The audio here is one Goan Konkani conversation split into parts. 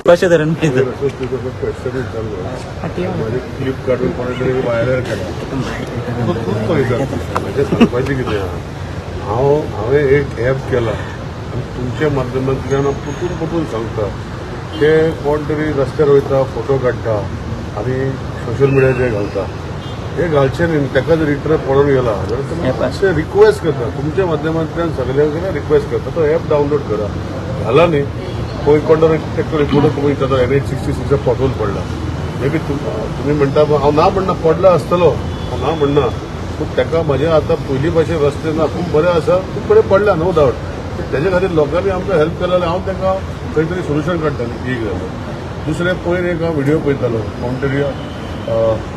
कशें तरेन पळयता? माझे क्लिप काडून कोणा तरी व्हायरल केला. तो खूब पळयता. म्हाजें सांगपाचें कितें आहा, हांवें एक एप केला आनी तुमच्या माध्यमांतल्यान हांव परतून परतून सांगता ते कोण तरी रस्त्यार वयता, फोटो काडटा आनी सोशल मिडियाचेर घालता. हे घालचें न्ही. ताका जर इंटरेस्ट पडून गेला जाल्यार तुमी मातशें रिक्वेस्ट करता, तुमच्या माध्यमांतल्यान सगळ्यां कडेन रिक्वेस्ट करता, तो एप डावनलोड करा. घाला न्ही, पळय कोण तरी ताका रिपोर्ट वयता, तो एनएच 66 पॉटहोल पडला. मे बी तुमी म्हणटा, हांव ना म्हणना, पडला आसतलो, हांव ना म्हणना. पूण ताका म्हजे आतां पयलीं भाशेन रस्ते ना, खूब बरें आसा, खूब कडेन पडला, नो डावट. तेजे खातीर लोकांनी आमकां हेल्प केला जाल्यार हांव तांकां खंय तरी सोल्युशन काडटालें. एक जालें. दुसरें, पयर एक हांव व्हिडियो पळयतालो, कोण तरी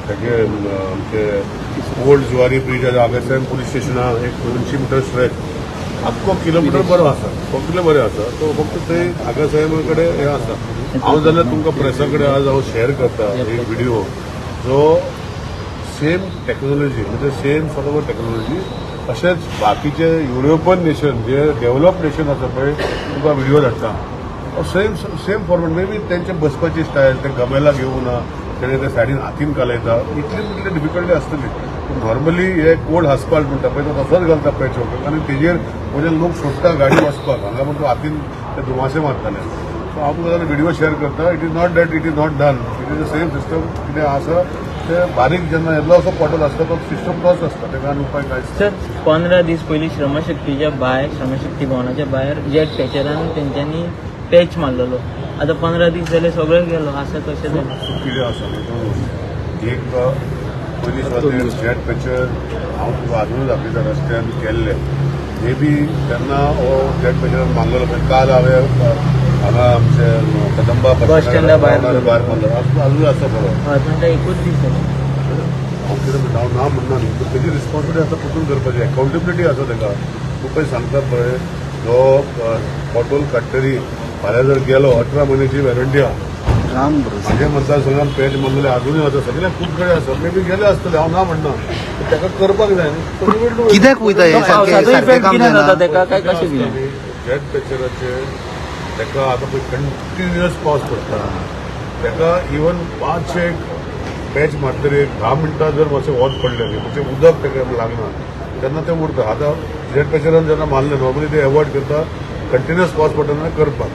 तेजे आमचे ओल्ड जुवारी ब्रिज, आगासाहेब पुलीस स्टेशना एक 200 मिटर स्ट्रेच, आख्खो किलोमिटर बरो आसा, सगळें बरें आसा. तो फक्त थंय आगासाहेबा कडेन हें आसा. हांव जाल्यार तुमकां प्रेसा कडेन आज हांव शेअर करता एक व्हिडियो जो सेम टेक्नॉलॉजी, म्हणजे सेम सॉर्ट ऑफ टेक्नॉलॉजी, अशेंच बाकीचे युरोपियन नेशन जे डेव्हलप नेशन आसा पळय, तुमकां व्हिडिओ धाडटा. Same same format. May be तेंचे बसपाची स्टायल, ते गमेला घेवना, तेणे ते सायडीन हातीन कालयता, इतली इतली डिफिकल्टी आसतली. पूण नॉर्मली हे कोल्ड आस्फाल्ट म्हणटा पळय, तो तसोच घालता पॅच वर्क आनी तेजेर वयल्यान लोक सोडटा गाडी वचपाक. हांगा पण तो हातीन ते दुमासे मारताले. सो हांव तुमकां जाल्यार व्हिडिओ शेअर करता. It is not that it is not done, it is the same system. कितें आसा ते बारीक जेन्ना येदलो असो पॉटहोल आसता, तो सिस्टम तोच आसता. तेका आनी उपाय कांयच. सर, 15 दीस पयलीं श्रमशक्तीच्या भायर, श्रमशक्ती भवनाच्या भायर जेट पॅचरान तेंच्यांनी पॅच मारलेलो. आतां 15 दीस जाले, सगळें गेलो आसा कशें जालें? कितें आसा न्ही, एक पयलीं सुवातेर जेट पॅचर हांव तुका आजूनय दाखयता, रस्त्यान केल्ले. मे बी तेन्ना हो जेट पॅचर मारलेलो पळय, काल हांवें हांगा आमचे कदंबा बस स्टँडा भायर. भायर मारलो, आजूय आसा बरो. हय, पण ते एकूच दीस जाले. हांव कितें म्हणटा, हांव ना म्हणना न्ही, पूण तेजी रिस्पॉन्सिबिलिटी आसा परतून करपाची, अकाउंटेबिलिटी आसा ताका. तूं पळय सांगता पळय, जो पॉटहोल काडटरी फाल्यां जर गेलो, 18 म्हयन्याची वॉरंटी आहा. म्हाज्या मतदारसंघात पॅच मारलेले अजूनय आसा, सगळ्या खूब कडेन आसा. मे बी गेले आसतले, हांव ना म्हणना, पूण ताका करपाक जाय न्ही. तो he will do it. कित्याक वयता हे सारकें पावसाचो सारकें इफेक्ट काम कितें जाता जायना. तेका काय कशें कितें? जेट पॅचराचे ताका आतां पळय कंटिन्युअस पावस पडटा, ताका इवन पांच एक पॅच मारतरी एक 10 मिनटां जर मातशें वत पडलें न्ही, म्हणजे उदक ताका लागना, तेन्ना तें उरता. आतां जेट पॅचरान जेन्ना मारलें, नॉर्मली ते एवॉयड करता कंटिन्युअस पावस पडटा तेन्ना करपाक.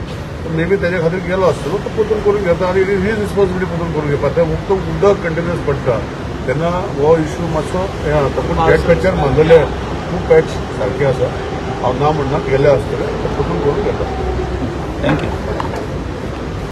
मे बी तेज्या खातीर गेलो आसतलो, तो परतून करून घेता आनी it is his responsibility परतून करून घेवपाक. तें उदक कंटिन्युअस पडटा तेन्ना हो इश्यू मातसो हें जाता. पूण जेट पॅचर मारलेले खूब पॅच सारके आसा, हांव ना म्हणना, गेले आसतले, ते परतून करून घेता. Thank you.